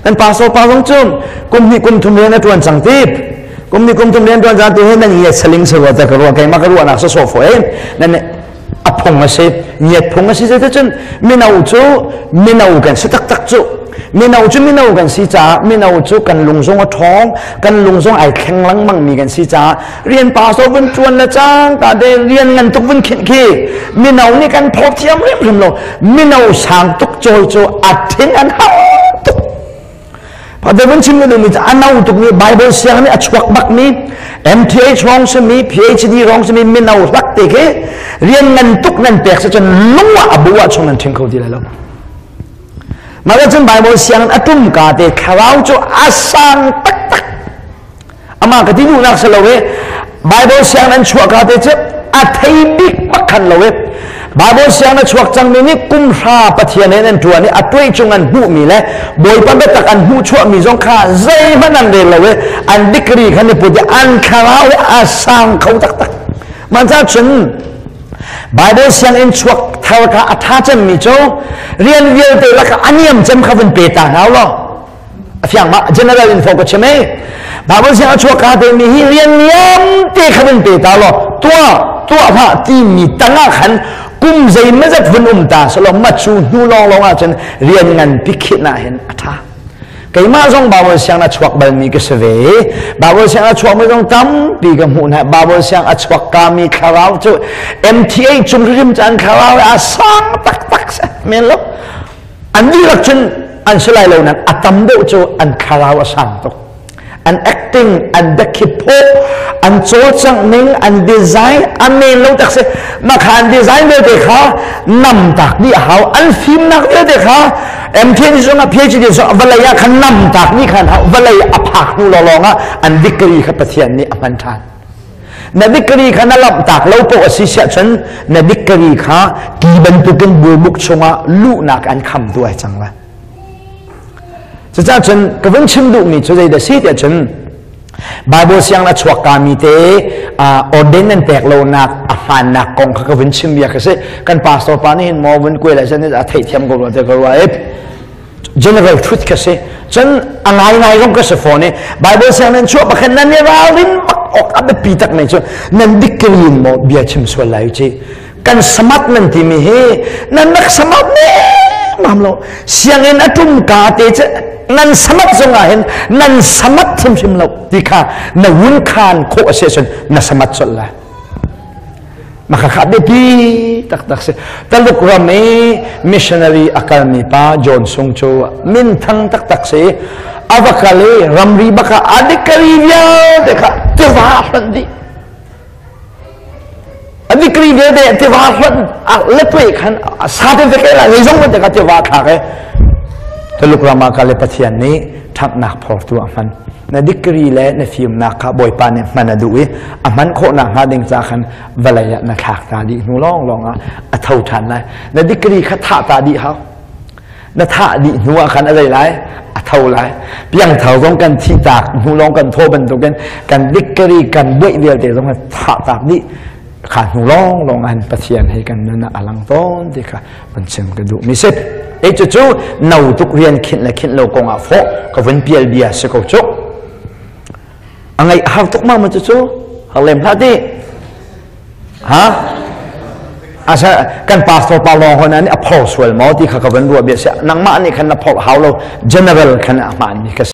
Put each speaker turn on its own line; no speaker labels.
Nan pastor pa zong cu kum hnih kum thum rian a ṭuan cang ti. Kum hnih kum thum rian ṭuan cang ti hi nan ngiat saling si rua te ka ruah keimah ka ruahnak sa sawh fawh nan a phung a si ngiat phung a si cun mino cu mino kan si taktak cu mino cu mino kan si caah mino cu kan lung zong a ṭhawng kan lung zong ai thleng lengmang mi kan si caah rian pastor vun ṭuan le cang ta de rian ngan tuk vun khinh khi mino nih kan phawt thiam hrimhrim lo mino sang tuk cawi cu a thin an hau tuk Pathian vun chim duhmi cu a no tukmi Bible siang nih a chuak bakmi MTH rong simi PhD rong simi mino hlak te khi rian ngan tuk nan pek si cun lung ah a bu ah chung nan ṭhing kho ti lai lo. Mah cun Bible siang a tum ka te thlarau cu a sang taktak. Amah ka ti duhnak si lo i Bible siang an chuah ka te cu a thei bik bak khan lo i Bible siang na chuak cangmi nih kum hra Pathian in an ṭuan i a tuai cung an hmuhmi le Bawipa biatak an hmuhchuahmi zong kha zeihmanh an rel lo i an degree khan i put i an thlarau hi a sang kho taktak. Mah cun Bible sianginn chuak thar kha a ṭha cemmi cu rian vialte lakah a niam cem kha vun pe ta hna law a fiang ma general info ka chim ei Bible siang a chuak ka te mi hi rian niam te kha vun pe ta law tuah tuah hlah ti mi tangah khan kum zei mazat vun um ta selo ma cu hnu lawng lawng ah cun rian ngan pi khit na hin a tha keimah zong Bible siang na chuak bal mi ka si ve Bible siang a chuak mi zong tampi ka hmuh hna Bible siang a chuak ka mi thlarau cu MTA cung hrim chan thlarau a sang taktak se men lo An dihlak cun an si lai lo nain a tam deuh cu an thlarau a sang tuk. An acting, an biakhip an cawlcangh ning, an design a men lo tak si. Mah kha an design vialte kha namtak dih a hau. An fimnak vialte kha MTN zong ah PhD zong ah vawlei ah khan namtak dih khan hau. Vawlei a phak hnu lawnglawng ah an degree kha Pathian nih a hman ṭhan. Na dikri kha na lamhtak lo poh a si siah cun na dikri kha ki bantukin burbuk chungah luhnak an khamtu ai cang lai. Cucaah cun ka vun chim duhmi cu zeidah si tiah cun Bible siang na chuak kami te ordain nan pek lonak a hmaannak kong kha ka vun chim bia ka si. Kan pastor pa nih hin maw vun kuai lai cun a theihthiam ko rua te ka ruah i general truth ka si cun a ngaingai zong ka si fawn i Bible siang nan chuah pakhat nan i ralrin bak awk a biapi tak mai cu nan dikri in maw bia chim sual lai ci kan samat nan timi hi nan rak samat ne mam lo sianginn a tum ka te cu nan samat zong ah hin nan samat hrimhrim lo ti kha na wun khan khawh a si ahcun na samat colh lai Makhakha biapi taktak si. Taluk ram i missionary a kalmi pa John Sung cu minthang taktak si. A va kal i ramri bak ah a degree vialte kha tiva hlonh dih. A degree vialte tiva hlonh le khan certificate la zeizong vialte kha tiva thlak i Taluk ram ah kal i Pathian nih ṭhanghnak phortu a hman. Na degree le na fimnak kha Bawipa nih hman a duh i a hman khawhnak hnga ding ca khan vawlei ah na thlak ta dih hnu lawnglawng ah a tho ṭhan lai. Na degree kha thah ta dih hau. Na thah dih hnu ah khan a zei lai? A tho lai. Piangthar zong kan thi tak hnu lawng kan thaw bantukin kan degree kan buaih vialte zong kan thah tak dih kha hnu lawnglawng ah Pathian he kan nun ah a lang tawn ti kha van chim ka duh mi si. E cucu no tuk rian khinh le khinh lo kong ah fawh ka vun pial bia si ko cu. A ngaih har tuk ma ma cucu har lem hlah ti. Ha? Asa kan pastor pa lawng hon ani a phor sual maw ti kha ka van ruah bia si. Nangmah nih khan na phor hau lo general khan a hmaan mi ka si.